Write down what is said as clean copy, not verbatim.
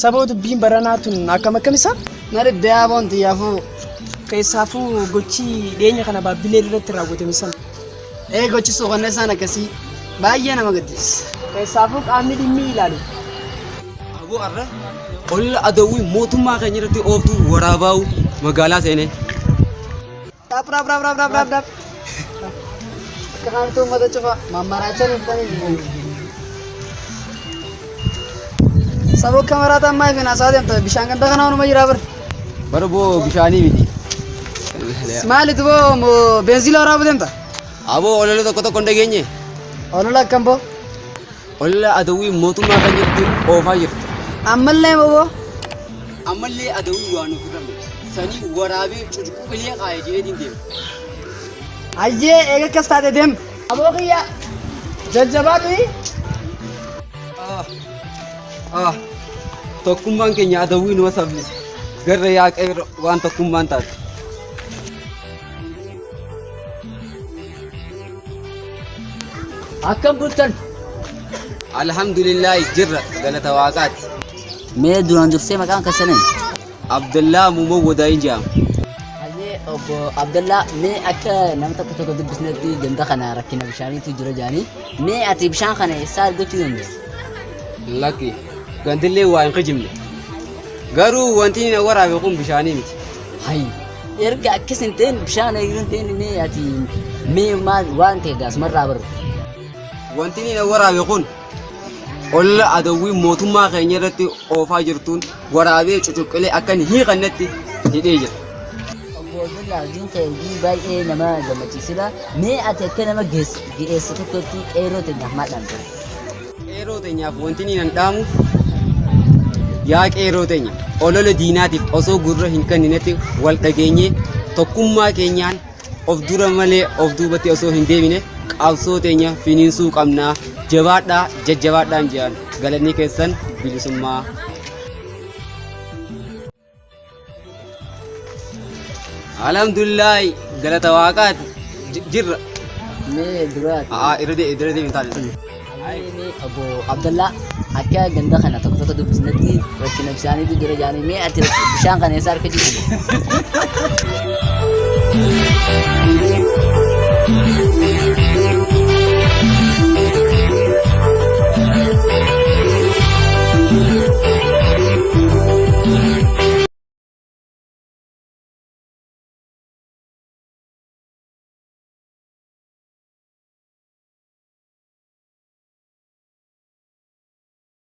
Saboo dubbiin baranaa tun akkam akkam isaa? Na dhibbe aaboon tiyyaafuu. Keessaafuu gochi dhiyeenya kana Baabbilee irratti raawwatame sana. Ee gochi suukanneessaan akkasii baay'ee nama gaddisiisa. Keessaafuu qaamni dhimmi ilaalu. Aboo arra olla adawwii mootummaa keenya irratti ooftu waraabaa'u magaalaa seenee. Dhap dhap dhap dhap dhap dhap dhap. Akka kanatti uummata cufa mammaraachaa dhuftanii. Saboo kameraa ammaa ifin haasaa deemta bishaan ganda kanaa onuma jiraa bar. Bara boo bishaanii miti. Maalitu boo moo beenziila waraabuu deemta? Aboo olola tokko tokko hin dhageenye. Olola akkam boo? Olola adawwii mootummaa kan jirtu oofaa jirtu. Ammallee moo boo? Ammallee adawwii waa nuuf hirame. Sanii waraabee cucuqilee kaa'e jedheetiin deema. Hayyee eega akkas taate deem. Aboo kiyya jajjabaadhu. Ah, tokkummaan keenya adawwii numa saffise. Garra yaa qeerroo waan tokkummaan taate. Akkam bultan? Alhamdulillah jirra galata waaqaati. Mee duraan dursee maqaan keessan eenyu? Abdallaa Muumoo Wadaayin jedhama. Hayyee obbo Abdallaa mee akka nama tokko tokko dubbisnetti ganda kana rakkina bishaaniitu jira jedhanii mee ati bishaan kana eessaa argachuu dandeessa? Lakki gandillee waa hin kijibne. Garuu wanti inni na waraabe kun bishaanii miti. Hayyi erga akkas hin ta'in bishaan eeguu hin ta'in mee ati mee maal waan ta'e gaasumarraa barru. Wanti inni na waraabe kun olla adawwii mootummaa keenya irratti oofaa jirtuun waraabee cucuqqilee akka hin hiikannetti hidhee jira. Obbo Abdallaa hojiin kee hojii baay'ee nama gammachiisudha. Mee ati akka nama geessa tokkotti qeerroo teenyaaf maal dhaamta? Qeerroo teenyaaf wanti inni nan dhaamu yaa qeerroo teenya olola diinaatiif osoo gurra hin kenninetti wal dhageenyee tokkummaa keenyaan of dura malee of duubatti osoo hin deebine qabsoo teenya finiinsuu qabnaa jabaadhaa jajjabaadhaan jedhan galanni keessan bilisummaa. Alhamdulillahi galata waaqaati jirra. Mee dura Aa irra irra deemi taate. Mee obbo Abdallaa akka ganda kana tokko tokko dubbisnetti rakkina bishaaniitu jira jedhanii mee ati bishaan kana eessa argachuu dandeessa?